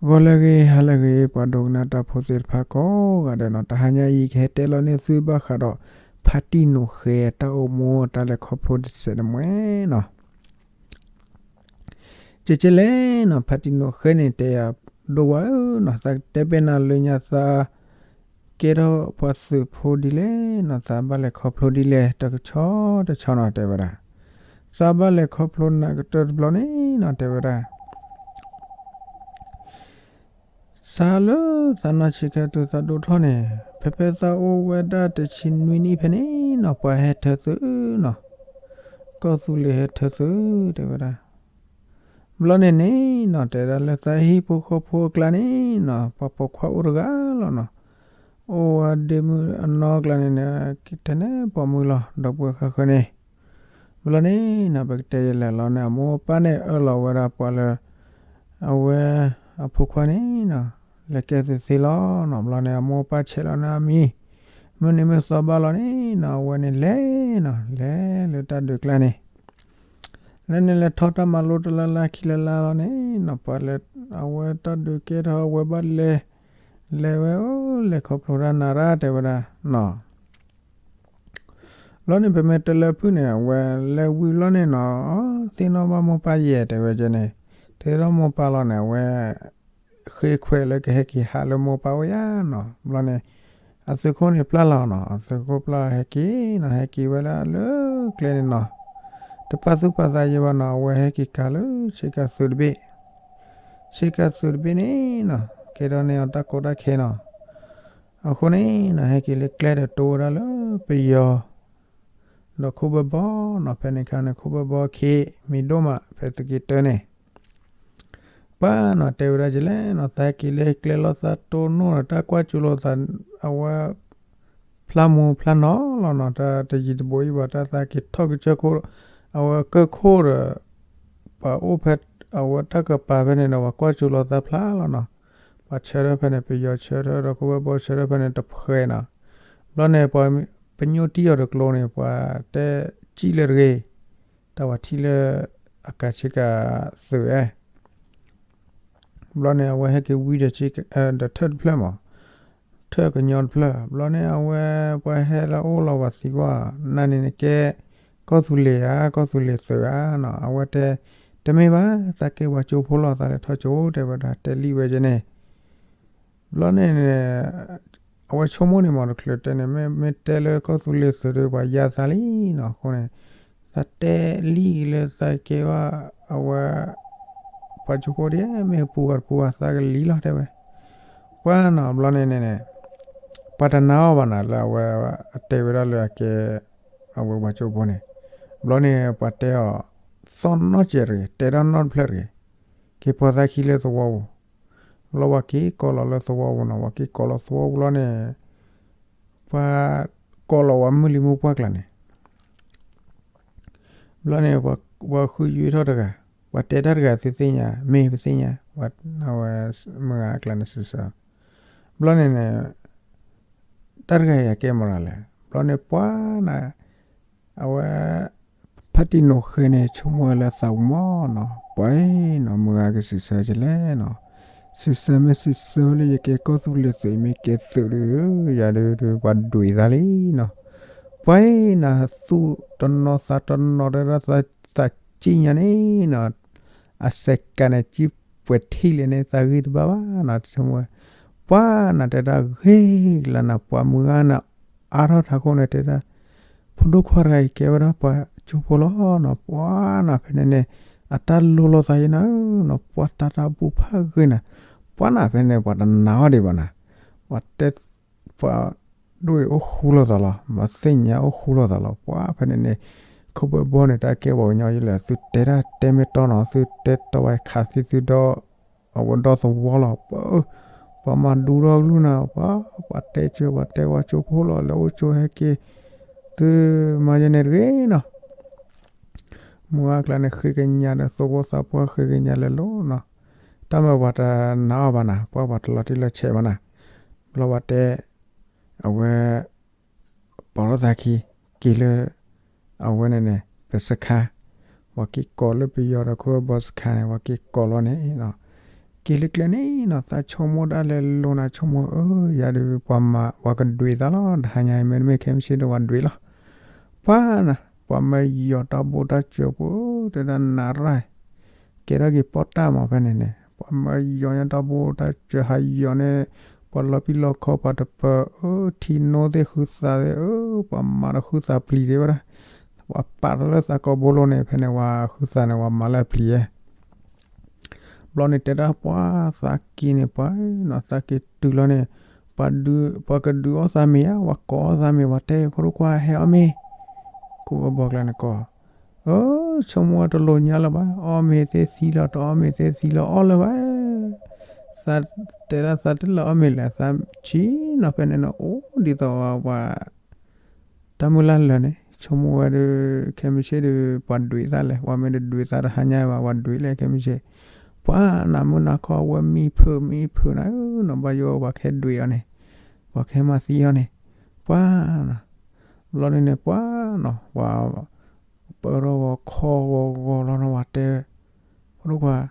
ဂီၤလၢအဂ့ၤ ဟါလၢအဂ့ၤ ပှၤဒိကနၣ်တၢ်ဖိသ့ၣ်တဖၣ်ကိးဂၤဒဲးနီၤ, တဟါညါအံၤ ကဟဲတဲလီၤန့ၢ်သုဘၣ်ဃးဒီး ဖါတံၢ်နိာ်ဃဲ တၢ်အိၣ်မူတၢ်လဲၤခီဖျိတစဲးတမှဲၤနီၤ. ကဲကဲလဲၣ်နီၤ, ဖါတံၢ်နိာ်ဃဲန့ၣ် တဲယၤဒိၣ်ဝဲဧၢနီၤ, သးတဲပဲနၤလၢညါသး ကဲထီၣ်ပှၤသုးဖိဒ်လဲၣ်နီၤ, သးဘၣ်လဲၤခီဖျိဒ်လဲၣ် တကဆီတဆီနီၤ တဲဝဲဒၣ်. သးဘၣ်လဲၤခီဖျိနၤကတၢၢ်တဘျီန့ၣ်နီၤ တဲဝဲဒၣ်. စးလၢသးနီၢ်ဆံးခါတုၤသးဒိၣ်ထီၣ်န့ၣ်, ဖဲဖဲသးအိၣ်ဝဲဒၣ်တဆံနွံနံၣ်ဖဲန့ၣ်နီၤ, ပှၤဟဲထၢသုးနီၤ, ကီၢ်သူလ့ၤဟဲထၢသုး တဲဝဲဒၣ်. ဘျီန့ၣ်န့ၣ်နီၤ တဲဒၣ်လၢသးဟံၣ်ဖိဃီဖိအကျါန့ၣ်နီၤ, ပှၤပိာ်ခွါအိၣ်တဂၤလီၤနီၤ, အိၣ်ဝဲဒ့မုၣ်အနီၢ်ကျါန့ၣ်န့ၣ်, ထဲန့ၣ်ပိာ်မုၣ်လီၤ ဒီပုၢ်ဝဲၢ်ဃၣ်ဃၢၤန့ၣ်. ဘျီန့ၣ်နီၤ ပကတဲယလဲၣ်လီၤန့ၣ် အမိၢ်အပၢ်န့ၣ်အၢၣ်လီၤဝဲဒၣ်ပှၤလၢ အဝဲအဖိခွါန့ၣ်နီၤ, လဲၤကဲသုးသ့လီၤနီၤ. ဘျီန့ၣ် အမိၢ်အပၢ်ဆဲးလီၤန့ၣ်အမံၤ, မုၢ်နံၤမုၢ်သီဘၣ်လီၤန့ၣ်နီၤ, အဝဲန့ၣ်လဲၤနီၤ, လဲၤလၢတၢ်ဒုးကျါန့ၣ်. လဲၤန့ၣ်လဲၤထီၣ်တၢ်မၤလိတလါလါခံလါလါလီၤန့ၣ်နီၤ, ပှၤလဲၤ အဝဲတၢ်ဒုးကဲထီၣ်အဝဲဘၣ်လဲၤ, လဲၤဝဲအိၣ်လဲၤခီဖျိတၢ်နၤရၣ် တဲဝဲဒၣ်နီၤ. ဘျီန့ၣ် ပမ့ၢ်တဲလၢဖုၣ်န့ၣ် အဝဲလဲၤဝံၤဘျီန့ၣ်နီၤ, သ့ၣ်နီၣ်ဘၣ်မိၢ်ပၢ်ယဲၢ် တဲဝဲကဲန့ၣ်, သ့ၣ်နီၣ်မိၢ်ပၢ်လီၤန့ၣ် အဝဲ ဃ့ခွဲးလၢကဟဲက့ၤဟးလၢမိၢ်ပၢ်အိၣ်ယါနီၤ. ဘျီန့ၣ် အသုးခိၣ်န့ၣ်ပျၢ်လီၤနီၤ, အသုးခိၣ်ပျၢ်ဟဲက့ၤနီၤ, ဟဲက့ၤဝဲဒၣ်လၢကျဲန့ၣ်နီၤ, တပာ်သူၣ်ပာ်သးယဲၢ်ဘၣ်နီၤ, အဝဲဟဲက့ၤကၤလၢဆ့ကၤသုးတဘ့ၣ်, ဆ့ကၤသုးတဘ့ၣ်န့ၣ်နီၤ, ကဲထီၣ်န့ၢ်အီၤတၢ်ကီတၢ်ခဲနီၤ. အဃိန့ၣ်နီၤ ဟဲက့ၤလၢကျဲဒီးတိဝဲဒၣ်လၢပယီၤ ဒီးခိၣ်ဘၢဘီနီၤ, ဖဲန့ၣ်ခါန့ၣ် ခိၣ်ဘၢဘီခံမံၤဒိၣ်မး ဖဲသုးက့တၢန့ၣ် ပှၤနီၤ တဲဝဲဒၣ်ကလဲၣ်နီၤ, သးက့ၤလၢကျဲလီၤ သးတိၢ်နီၣ်ဒီးတၢ်ကွၢ်ကၠိလီၤသး အဝဲ ဖျါမူဖျါနီၤလီၤနီၤ, တၢ်တယံၤတဘိအံၤဘၣ် တၢ်သးက့ၤထီၣ်ကစၢၢ်ခိၣ် အဝဲကၢၢ်ခိၣ်ဒီး ပှၤအိၣ်ဖဲ အဝဲတၢ်ကပၤဖဲန့ၣ်ဒီး ပှၤကွၢ်ကၠိလီၤသးဖျါလီၤနီၤ. ပှၤဆၢထၢၣ်ဖဲန့ၣ် ပယီၤဆၢထၢၣ်ဒီးခိၣ်ဘၢဘီဆၢထၢၣ်ဖဲန့ၣ်တဖှဲးနီၤ. ဘျီန့ၣ် ပှၤပညိၣ်တံၢ်အီၤတကျိၤန့ၣ် ပှၤတဲစံၣ်လၢတဂ့ၤ, တၢ်ဝဲထံၣ်လၢအကၤဆ့ကၤသုးဧါ. ဘျီန့ၣ် အဝဲဟဲက့ၤဝံဒီး ဒီးထၢၣ်တဖျၢၣ်မး, ထၢၣ်ကညီတဖျၢၣ်. ဘျီန့ၣ် အဝဲပှၤဟဲလၢအအိၣ်လီၤပှၤသံကွၢ်, နၤန့ၣ်နကဲ ကီၢ်သူလ့ၤဧါ ကီၢ်သူလ့ၤသုးဧါနီၤ. အဝဲတဲ တမ့ၢ်ဘၣ်, သးကဲပှၤကၠိဖိလီၤ, သးလဲၤထီၣ်ကၠိ တဲဝဲဒၣ် တဲလံဝဲကဲန့ၣ်. ဘျီန့ၣ် အဝဲဆိကမိၣ်န့ၣ်မး တချုးတဲန့ၣ် မ့ၢ်တဲလၢကီၢ်သူလ့ၤသုးဒီး ပှၤယါသးလံနီၤ. အဃိန့ၣ် သးတဲလံက့ၤလၢသးကဲဘၣ် အဝဲ ပှၤကၠိဖိဒ် မ့ၢ်ပူၤဂၤတပူၤဂၤ သးကလံလီၤ တဲဝဲ. ပှၤနီၤ ဘျီန့ၣ်န့ၣ်န့ၣ် ပှၤတနာ်အီၤဘၣ်နၤ လၢအဝဲတဲဝဲဒၣ်လၢအကဲ အဝဲပှၤကၠိဖိန့ၣ်. ဘျီန့ၣ် ပှၤတဲအီၤ သီၣ်နီၣ်စဲးတဂ့ၤ, တဲထီၣ်နီၣ်တဖျၢၣ်တဂ့ၤ, က့ၤဖီသးခံလၢသဝီပူၤ. ဘျီပှၤက့ၤကိးလီၤလၢသဝီပူၤနီၤ, ပှၤက့ၤကိးလီၤသဝီပူၤလီၤန့ၣ် ပှၤကိးလီၤဝဲမုၢ်လံၤမုၢ်ပှၢ်ကျါန့ၣ် ဘျီန့ၣ် ပှၤဃုယွံထီၣ်တဂၤ, ပှၤတဲတၢ်တဂၤ သုသ့ၣ်ညါ, မ့ၢ်ပသ့ၣ်ညါ, အဝဲမုၢ်ဂၤအကျါန့ၣ်စံးဆၢ. ဘျီန့ၣ်န့ၣ် တၢ်တဂၤအံၤအကဲမနုၤလဲၣ်. ဘျီန့ၣ်ပှၤနၤ အဝဲ ဖါတံၢ်နိာ်ဃဲန့ၣ် ဆိကမိၣ်ဝဲလၢသးပူၤမးနီၤ, ပှၤအံၤနီၤ မုၢ်ဂၤကစံးဆၢကလဲၣ်နီၤ, စံးဆၢမ့ၢ်စံးဆၢလၢယကဲကီၢ်သူလ့ၤသုး ယမ့ၢ်ကဲသုးဒီး ယၤဒီး ပှၤဒွးသးလံနီၤ. ပှၤအံၤနၤ သူၣ်တနီၤသးတနီၤ တဲဒၣ်သးစံၣ်ညါန့ၣ်နီၤ အစဲးကးန့ၣ် စံၣ်ပှဲၤထံၣ်လဲၣ်န့ၣ် သးဂံၢ်တဘၣ်ဘၣ်နီၤ, တဆိကမိၣ်ဝဲ. ပှၤနၤတဲဒၣ်ဂ့ၤကလါနၤ ပှၤမုၢ်ဂၤနၤ အါထီၣ်ထးခိၣ်န့ၣ် တဲဒၣ် ဖိဒိၣ်ခွါတဂၤအံၤကဲဝဲဒၣ်ပှၤကၠိဖိလီၤနီၤ. ပှၤနၤဖဲန့ၣ်န့ၣ် အတၢ်လိၤလိာ်သးယံၤနၤဧၢနီၤ, ပှၤတၢ်တၢ်ဘူၣ်ဖးဂ့ၤနၤ. ပှၤနၤဖဲန့ၣ် ပှၤတနာ်အီၤဒံးဘၣ်နၤ, ပှၤတဲ ပှၤဒိၣ်အံၤအိၣ်ဃူလိာ်သးလီၤ, မၤသ့ၣ်ညါအိၣ်ဃူလိာ်သးလီၤ. ပှၤဖဲန့ၣ်န့ၣ် ခိၣ်ဘၢဘီန့ၣ် တၢ်ကဲပှၤကညီယလဲၣ် သုတဲတၢ်တဲမ့ၢ်တီနီၤ, သုတဲတီဝဲခးသံသုဒီ အဝဲဒီသဝီလီၤ. ပှၤမၤဒူထီၣ်ကလုၢ်နၤ, ပှၤ ပှၤတဲကၢ ပှၤတဲဝဲကၠိဖိလီၤ, လဲၤအိၣ်ကၠိဟဲက့ၤ သုမၤယဲန့ၣ်တဂ့ၤနီၤ. မုၢ်ဂၤအကျါန့ၣ် ဃ့ကညးဒီးသဝီသးပှၢ် ဃ့ကညးလဲၤလိၤနီၤ. တၢ်မၤပှၤတနာ်အီၤဘၣ်နၤ, ပှၤပှၤတလီၤတံၢ်လီၤဆဲးဘၣ်နၤ. ဘျီပှၤတဲ အဝဲ ပိာ်ထီၣ်သးခံ က့ၤလၢ အဝဲန့ၣ်န့ၣ် ပစခါ, ပှၤက့ၤကိးလၢပယီၤဒီးခိၣ်ဘၢဘီစခါန့ၣ် ပှၤက့ၤကိးလီၤန့ၣ်နီၤ. က့ၤလၢကျဲန့ၣ်နီၤ သးဆိကမိၣ်ဒၣ်လဲာ်လိၤနၤ ဆိကမိၣ် အၢ ယၤဒီး ပှၤမၤ ပှၤကဒွဲၣ်သးလီၤ တဟါညါအံၤ မ့တမ့ၢ်ခဲမုၢ်ဆ့ၣ်ဒီးပှၤဒွဲၣ်လီၤ. ပှၤနီၤ ပှၤမၢယီၤတၢ်ဘိၣ်တၢ်စၢၤဖိ တဲဒၣ်နးရၢ် ကဲထီၣ်က့ၤပီၣ်တၢ်မးဖဲန့ၣ်န့ၣ် ပှၤမၢယီၤညါတၢ်ဘိၣ်တၢ်စၢၤ ဟးယီၤန့ၣ် ပှၤလီၤပံာ်လီၤခီ ပှၤတပၢၤ အၢ ထံနိသ့ၣ်ဃုသးသ့ၣ် အၢ ပှၤမၤဒီးဃုသးပျံၤသ့ၣ်ဝဲဒၣ် ပှၤပာ်ထီၣ်လၢသးကိးဘိလိၤန့ၣ် ဖဲန့ၣ် ပှၤဃုသးန့ၣ် ပှၤမၤလၢအပျံၤယဲ ဘျီန့ၣ်တဲဒၣ်ပှၤသးက့ၤန့ၣ် ပှၤနီၤ သးက့ၤတုၤလီၤန့ၣ် ပှၤဒုး ပှၤကဒုးအီၣ်သးမ့ၤဧါ ပှၤကိးအီၣ်သးမ့ၤ ပှၤတဲဖိဒိၣ်ခွါဟဲအီၣ်မ့ၤ ကိးဝဲဘီကျါန့ၣ်ကိး အၢ ဆိကမိၣ်ဝဲတလိၤညါလၢၤဘၣ် အီၣ်မ့ၤသ့ၣ်သံလီၤ တအီၣ်မ့ၤသ့ၣ်သံလီၤ အီၣ်လၢၤဘၣ် သးတဲဒၣ်သးတလၢအီၣ်မ့ၤလဲၣ် သးဆံနီၤ ဖဲန့ၣ်နီၤ အိၣ်ဒ်သိးပှၤ တၢ်မုၢ်လၢ်လၢာ်န့ၣ် ဆိကမိၣ်ဝဲဒီး ခဲမုၢ်ဆ့ၣ်ဒီး ပှၤဒွဲၣ်သးလဲၣ် ပှၤမ့ၢ်တဒွဲၣ်သးတဟါညါဘၣ် ပှၤဒွဲၣ်လဲၣ် ခဲမုၢ်ဆ့ၣ် ပှၤနးမုၢ်နၤခီ အဝဲမံဖုးမံဖုးနၤဧၢနီၤ ဘၣ်ယိၣ်ပှၤကဟဲဒွဲၣ်အီၤန့ၣ် ပှၤကဟဲမၤသံအီၤန့ၣ် ပှၤနီၤ ဘျီဒ်န့ၣ် ပှၤနီၤ ပှၤ ပၢထီၣ်ဂီၤခီဂီၤဂီၤလီၤနီၤ ပှၤတဲ ဖိဒိၣ်ခွါ န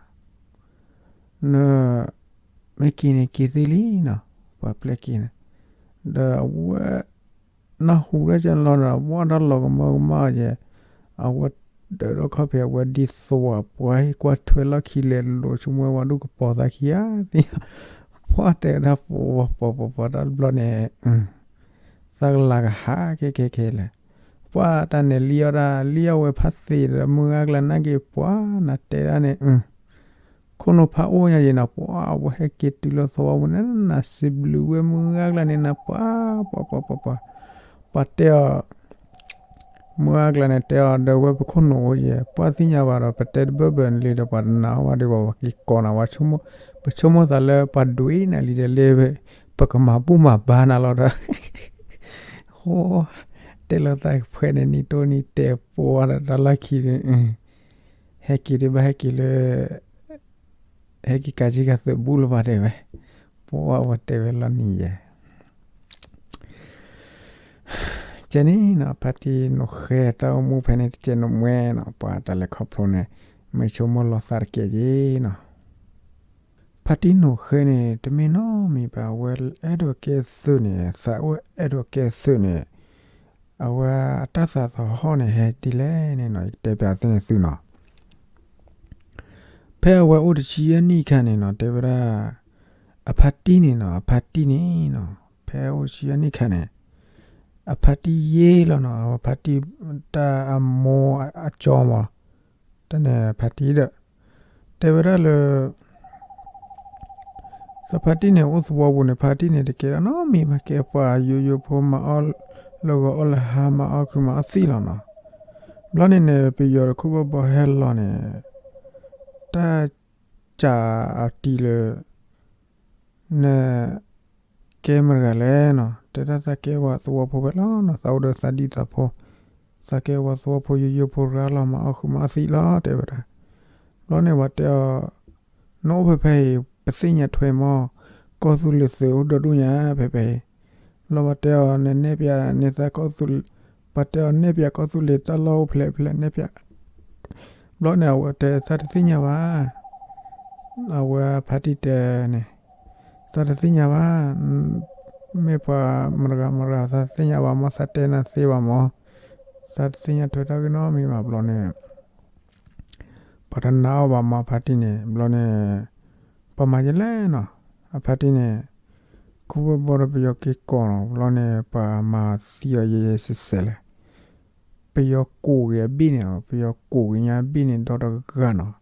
မ့ၢ်က့ၤန့ၣ်က့ၤသ့လံနီၤ ပှၤပျဲက့ၤန့ၣ် ဒီးအဝဲ နၢ်ဟူဒၣ်ကလီၤဒီး ဝဲဒၣ်လီၤကမၢကမၣ်အီၤယဲ အဝဲဒၢးထီၣ်ခီၣ်ဖံး အဝဲဒ်သိးပှၤဟ့ၣ်ကွၢ်ထွဲလီၢ်ခံလဲၤလိာ် ဆိကမိၣ်ဝဲဒၣ်ဒူၣ်ကပီၤသးခံဂၤသ့ၣ် ပှၤတဲဒၣ်ပှၤပှၤပှၤပှၤတၢ်တဘျီန့ၣ် သးကလၤကဟးခဲခဲခဲလဲၣ် ပှၤတၢ်န့ၣ်လံအီၣ်ဒၣ် လံအီၣ်ဝဲဖးသ့ဒီး မုၢ်ဂၤကျါနာ်က့ၤ ပှၤနၤတဲဒၣ်န့ၣ် ခိၣ်နူာ်ဖးအိၣ်ညါယဲနီၤ ပှၤအဝဲဟဲက့ၤတုၤလၢသဝီပူၤန့ၣ် နၤစံးဘျုးဝဲမုၢ်ဂၤကျါန့ၣ် နၤပှၤ ပှၤပှၤပှၤပှၤ ပှၤတဲအီၤ မုၢ်ဂၤကျါန့ၣ် တဲအီၤဒီးဝဲပခိၣ်နူာ်အိၣ်ယဲ ပှၤသ့ၣ်ညါဘၣ်ဒီး ပတဲတဘၢဘၢန့ၣ်လံဒီး ပှၤတနာ်အီၣ်ဘၣ်ဒီး ပှၤက့ၤကိးနၤ ပှၤ ပဆိကမိၣ်သးလၢပှၤဒွဲၣ်နၤလံဒီး လၢ ပကမၤဘူၣ်မၤဘါနၤလီၤဒီး ဟိ တဲလီၤသးဖှဲးန့ၣ် နံၤတိၢ်နံၤတဲာ် ပှၤဒီးတၢ်လီၢ်ခံဒီး ဟဲက့ၤဒ်ဘၣ်ဟဲက့ၤလၢ ဟဲက့ၤကးက့ၤကသုးဘူးလၢၤဘၣ်တဲဝဲ ပှၤဝဲတဲဝဲလီၤနံၤယဲ ကဲန့ၣ်နီၤ ဖါတံၢ်နိၣ်ဃဲတၢ်အိၣ်မူဖဲန့ၣ် တကဲနိၣ်မွဲနီၤ ပှၤတၢ်လဲၤခီဖျိန့ၣ် မ့ၢ်ဆိကမိၣ်လီၤသးတကဲယဲနီၤ ဖါတံၢ်နိၣ်ဃဲန့ၣ် တမ့ၢ်နီတမံၤဘၣ် အဝဲအဲၣ်ဒိးကဲသုးန့ၣ် သးအိၣ်အဲၣ်ဒိးကဲသုးန့ၣ် အဝဲအတၢ်သးသဟီၣ်န့ၣ် ဟဲဒ်လဲၣ်န့ၣ်နီၤ ယကတဲပျးသ့ၣ်န့ၣ်သုနီၤ ဖဲအဝဲအိၣ်တဆံယဲၢ်နံၣ်ခါန့ၣ်နီၤ တဲဝဲဒၣ် အဖါတံၢ်န့ၣ်နီၤ အဖါတံၢ်န့ၣ်နီၤ ဖဲအိၣ်တဆံယဲၢ်နံၣ်ခါန့ၣ် အဖါတံၢ်ယ့လီၤနီၤ အဝဲဖါတံၢ်တၢ်အမိၢ်အကၠီမး တၢ်န့ၣ်ဖါတံၢ်ဒီး တဲဝဲဒၣ်လၢ သးဖါတံၢ်န့ၣ် အိၣ်သဝီပူၤန့ၣ် ဖါတံၢ်န့ၣ် တကဲဒၣ်နီတမံၤဘၣ် ကဲပှၤယိယိဖိ မၤအီၣ်လၢဂီၤအီၣ်လၢဟါ မၤအီၣ်ခုးမၤအီၣ်သံလီၤနီၤ. ဘျီန့ၣ်န့ၣ် ပယီၤတခိၣ်ဘၣ်ဘီဟဲလီၤန့ၣ် တၢ်စးအတံၤလၢ န ကဲမတၤတဂၤလဲၣ်နီၤ, တဲဒၣ်သးကဲပှၤသဝီဖိဖဲလီၤနီၤ, သးအိၣ်ဒီးသးဒံၣ်သးဖိ, သးကဲပှၤသဝီဖိယိယိဖိတဂၤလီၤ, မၤအီၣ်ဃုာ်မၤအီၣ်သံလီၤ တဲဝဲဒၣ်. ဘျီန့ၣ်ပှၤတဲအီၤ, နအိၣ်ဖဲဖဲအံၤ ပသ့ၣ်ညါထွဲမး, ကီၢ်သူလ့ၤသုးအိၣ်ဒီဒူၣ်ညါဖဲဖဲအံၤ. ဘျီပှၤတဲအီၤ နနဲၣ်ပၠးနသးကီၢ်သူလ့ၤ, ပှၤတဲအီၤနဲၣ်ပၠးကီၢ်သူလ့ၤတၢ်လီၢ်အိၣ်ဖျဲၣ်ဖျဲၣ် နဲၣ်ပၠး. ဘျီန့ၣ် အဝဲတဲသးတသ့ၣ်ညါဘၣ်. အဝဲဖါတံၢ်တဲန့ၣ်, သးတသ့ၣ်ညါဘၣ်, မ့ၢ်ပှၤမတၤတဂၤမတၤတဂၤ သးတသ့ၣ်ညါဘၣ်မး, သးတဲနၤသ့ဘၣ်မး, သးတသ့ၣ်ညါထွဲတၢ်ဂ့ၢ်နီတမံၤဘၣ်. ဘျီန့ၣ် ပှၤတနာ်အီၤဘၣ်မးဖါတံၢ်န့ၣ်. ဘျီန့ၣ် ပှၤမၤယဲလဲၣ်နီၤ, အဖါတံၢ်န့ၣ် ခိၣ်ဘၣ်ဘီဒီးပယီၤက့ၤကိးနီၤ. ဘျီန့ၣ် ပှၤမၤသံအီၤယဲယဲစဲးစဲးလဲၣ်. ပယီၤကိးက့ၤအဘ့ၣ်န့ၣ်, ပယီၤကိးက့ၤညါအဘ့ၣ်န့ၣ် ဒီတဂၤနီၤ.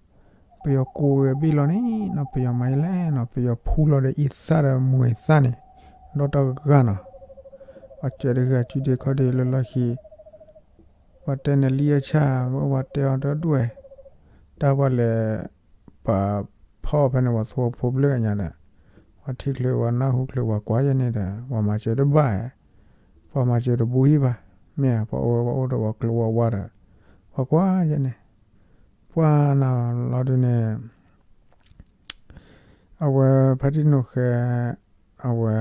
ပယီၤကိးက့ၤအဘ့ၣ်လီၤန့ၣ်နီၤ, ပယီၤမၤယဲလဲၣ်နီၤ, ပယီၤဖူလီၤဒီးအံသၣ်ဒီးမူၤအံသၣ်န့ၣ် ဒီတဂၤနီၤ. ပှၤစၢၤတဂၤစုဒ့ခီၣ်ဒ့လၢလီၢ်ခံ ပှၤတဲန့ၣ်လံအဆၣ်, ပှၤတဲအီၤတဒွဲၣ်, တၢ်ပှၤလဲၤ ပှၤဖီၣ်ဖဲန့ၣ် ပှၤသဝီဖိဘျၢၣ်ညါဒီး ပှၤထံၣ်ချုးပှၤနၢ်ဟူချုးပှၤကွၢ်ယဲန့ၣ်ဒီး ပှၤမၤစၢၤတဘၣ်, ပှၤမၤစၢၤတဘၣ်ဟံၣ်ဘၣ်, မ့ၢ်ဧါ, ပှၤအိၣ်ဝဲပှၤအိၣ်ဒီးပှၤကျိၤဝဲဝါဒီး ပှၤကွၢ်ယဲန့ၣ်, ပှၤနၤလီၤဒုန့ၣ် အဝဲဖါတံၢ်နိၣ်ဃဲ အဝဲ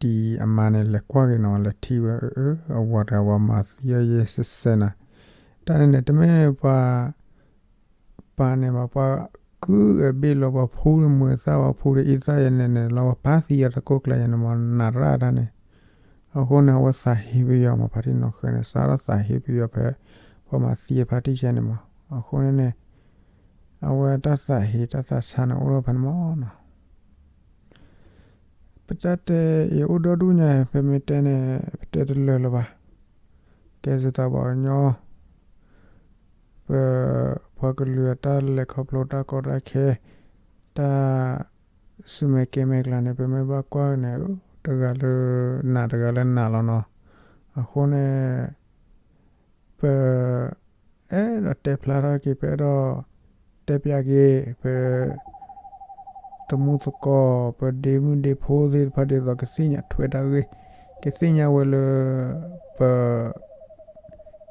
တံၤအမါန့ၣ် လဲၤကွၢ်က့ၤနီၤ, လဲၤထံၣ်ဝဲ အဝၤတဂၤ ပှၤမၤသံအီၤယဲစဲးစဲးနီၤ. တၢ်န့ၣ်န့ၣ် တမ့ၢ်ပှၤ ပာ်န့ၢ်ဘၣ်, ပှၤ ကုၢ်အဘ့ၣ်လီၤပှၤဖူဒီး မုာ်သၣ်ပှၤဖူဒီး အံသၣ်ယဲန့ၣ်န့ၣ် လီၤပှၤဖးသံယၤတကိးကျါယဲန့ၣ်မး နးရၣ်တၢ်န့ၣ်. အဃိန့ၣ် အဝဲသးဟ့ပယီၤမး ဖါတံၢ်နီၢ်ဃဲန့ၣ် စးထီၣ်သးဟ့ပယီၤဖဲ ပှၤမၤသံဖါတံၢ်ယဲန့ၣ်မး. အဃိန့ၣ်န့ၣ် အဝဲတၢ်သးဟ့တၢ်သးဆါန့ၣ် အိၣ်ထီၣ်ဖဲန့ၣ်မးနီၤ. ပတၢ်တဲအံၤအိၣ်ဒီဒူၣ်ညါ ပမ့ၢ်တဲန့ၣ် ပတဲတလၢာ်လၢၤဘၣ်. ကဲစ့ၢ်သးပှၤကညီ ပ ပှၤကလုာ်အတၢ်လဲၤခီဖျိတၢ်ကီတၢ်ခဲ တၢ်ဆူၣ်မဲာ်ကဲမဲာ်ကျါန့ၣ် ပမ့ၢ်ဘၣ်ကွၢ်န့ၣ် တဂၤလၢနးတဂၤလၢနးလီၤနီၤ. အဃိန့ၣ် ပ အဲၣ်ဒိးတဲဖျါထီၣ်က့ၤ ပအဲၣ်ဒိးတဲပျးက့ၤ ပ သမူသကိး ပဒ့မုၣ်ဒ့ဖိသ့ၣ်တဖၣ်ဒ်သိးကသ့ၣ်ညါထွဲတၢ်ဂ့ၢ် ကသ့ၣ်ညါဝဲလၢ ပ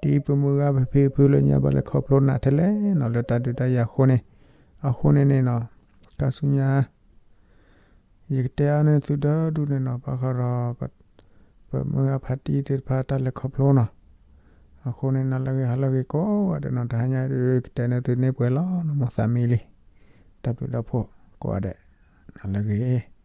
ဒ်ပမုၢ်ဂၤပဖံပဖုလၢညါဘၣ်လဲၤခီဖျိနးထဲလဲၣ်နီၤ လၢတၢ်ဒုးတၢ်ယၤအဃိန့ၣ်. အဃိန့ၣ်န့ၣ်နီၤ တၢ်ဆူညါ ယကတဲအါန့ၢ်သုဒီဒူၣ်န့ၣ်နီၤ ဘၣ်ဃးဒီး ပမုၢ်ဂၤဖါတံၢ်သ့ၣ်တဖၣ်တၢ်လဲၤခီဖျိနီၤ. အဃိန့ၣ် နၤလၢအဂ့ၤ ဟါလၢအဂ့ၤကိးဂၤဒဲးနီၤ တဟါညါဒုး ကတဲန့ၢ်သုန့ၢ်ပှဲၤလီၤနီၤ မိၢ်သးမံလံ တၢ်ဘျုးတၢ်ဖှိၣ်ကိးဂၤဒဲး နၤလၢအဂ့ၤ